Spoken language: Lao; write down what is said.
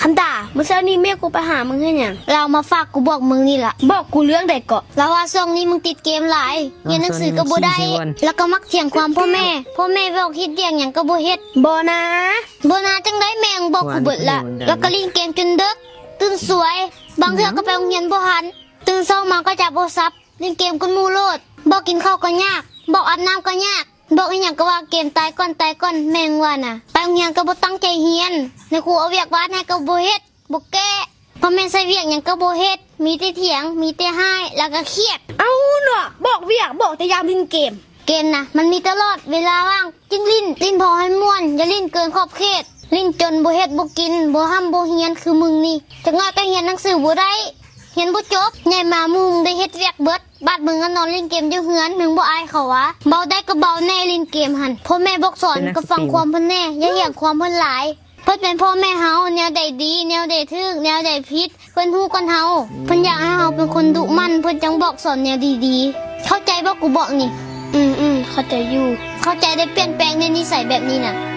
ອັນຕາ, ມື້ເຊົ້ານີ້ແມ່ກູໄປຫາມຶງເຮັດຫຍັງ? ລາວມາຝາກກູບອກມຶງນີ້ລະ. ບອກກູເລື່ອງໃດເກາະ? ລາວວ່າຊ່ວງນີ້ມຶງຕິດເກມຫຼາຍ, ຮຽນໜັງສືກໍບໍ່ໄດ້, ແລ້ວກໍມັກຖຽງຄວາມພໍ່ແມ່. ພໍ່ແມ່ບອກເຮັດວຽກຫຍັງກໍບໍ່ເຮັດ. ບໍ່ນາ. ບໍ່ນາຈັ່ງໃດ, ແມ່ຍັງບອກກູເບິດລະ. ແລ້ວກໍຫຼິ້ນເກມຈົນເດິກ, ຕື່ນສວຍ, ບາງເທື່ອກໍໄປໂຮງຮຽນບໍ່ທັນ. ຕື່ນເຊົ້າມາກໍຈັບໂທລະສັບ, ຫຼິ້ນເກມກັບໝູ່ໂລດ. ບອກກິນເຂົ້າກໍຍາກ, ບອກອາບນ້ຳກໍຍາກ, ບອກອີ່ຫຍັງກໍວ່າເກມ, ຕາຍກ່ອນ, ຕາຍກ່ອນ, ແມ່ຍັງວ່ານະ. ໄປໂຮງຮຽນກໍບໍ່ຕັ້ງໃຈຮຽນ, ນາຍຄູເອົາວຽກວາດໃຫ້ກໍບໍ່ເຮັດ, ບໍ່ແກ້. ພໍ່ແມ່ໃສ່ວຽກຫຍັງກໍບໍ່ເຮັດ, ມີແຕ່ຖຽງ, ມີແຕ່ຮ້າຍ, ແລ້ວກໍຄຽດ. ເອົ້າເນາະ, ບອກວຽກ, ບອກແຕ່ຢ່າຫຼິ້ນເກມ. ເກມນະ ມັນມີຕະຫຼອດເວລາວ່າງ, ຈຶ່ງຫຼິ້ນ, ຫຼິ້ນພໍໃຫ້ມ່ວນ, ຢ່າຫຼິ້ນເກີນຂອບເຂດ. ຫຼິ້ນຈົນບໍ່ເຮັດບໍ່ກິນ, ບໍ່ຮ່ຳບໍ່ຮຽນຄືມຶງນີ້. ຈັກໜ້ອຍກໍຮຽນໜັງສືບໍ່ໄດ້, ຮຽນບໍ່ຈົບ. ໃຫຍ່ມາໝູ່ໄດ້ເຮັດວຽກເບິດ, ບາດມຶງກໍນອນຫຼິ້ນເກມຢູ່ເຮືອນ, ມຶງບໍ່ອາຍເຂົາຫວາ? ເບົາໄດ້ກໍເບົາແດ່, ຫຼິ້ນເກມຫັ້ນ. ພໍ່ແມ່ບອກສອນກໍຟັງຄວາມເພິ່ນແດ່, ຢ່າຖຽງຄວາມເພິ່ນຫຼາຍ. ເພິ່ນເປັນພໍ່ແມ່ເຮົາ, ແນວໃດດີ, ແນວໃດຖືກ, ແນວໃດຜິດ, ເພິ່ນຮູ້ກ່ອນເຮົາ. ເພິ່ນຢາກໃຫ້ເຮົາເປັນຄົນດຸໝັ່ນ, ເພິ່ນຈັ່ງບອກສອນແນວດີໆ. ເຂົ້າໃຈບໍ່ກູບອກນີ້? ອືມໆ ເຂົ້າໃຈຢູ່. ເຂົ້າໃຈໄດ້ປ່ຽນແປງໃນນິໄສແບບນີ້ນະ.